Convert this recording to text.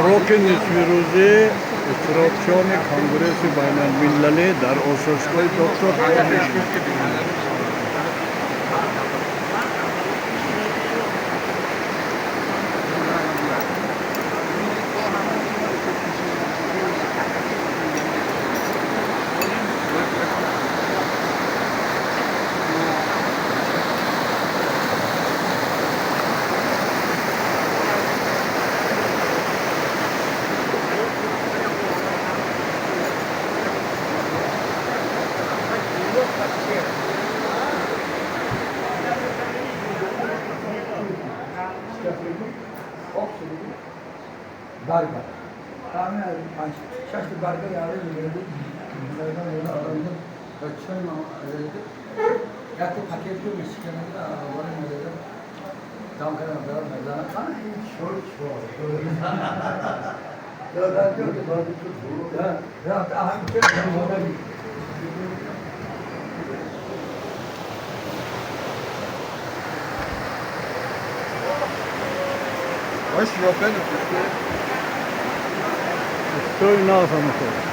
Иштироки нисфирӯзии иштирокчиёни Конгресси байналмилалӣ дар осоишгоҳи доктор Ҳошимӣ. Барга. Панҷ шашта барга яре мегирди. Якта пакет ки мешиканад, аввали мезадам. Дам кардам, дам мезанам. Шор шор. Да, Да, да, Weißt du, wer Benedikt ist? Той назам.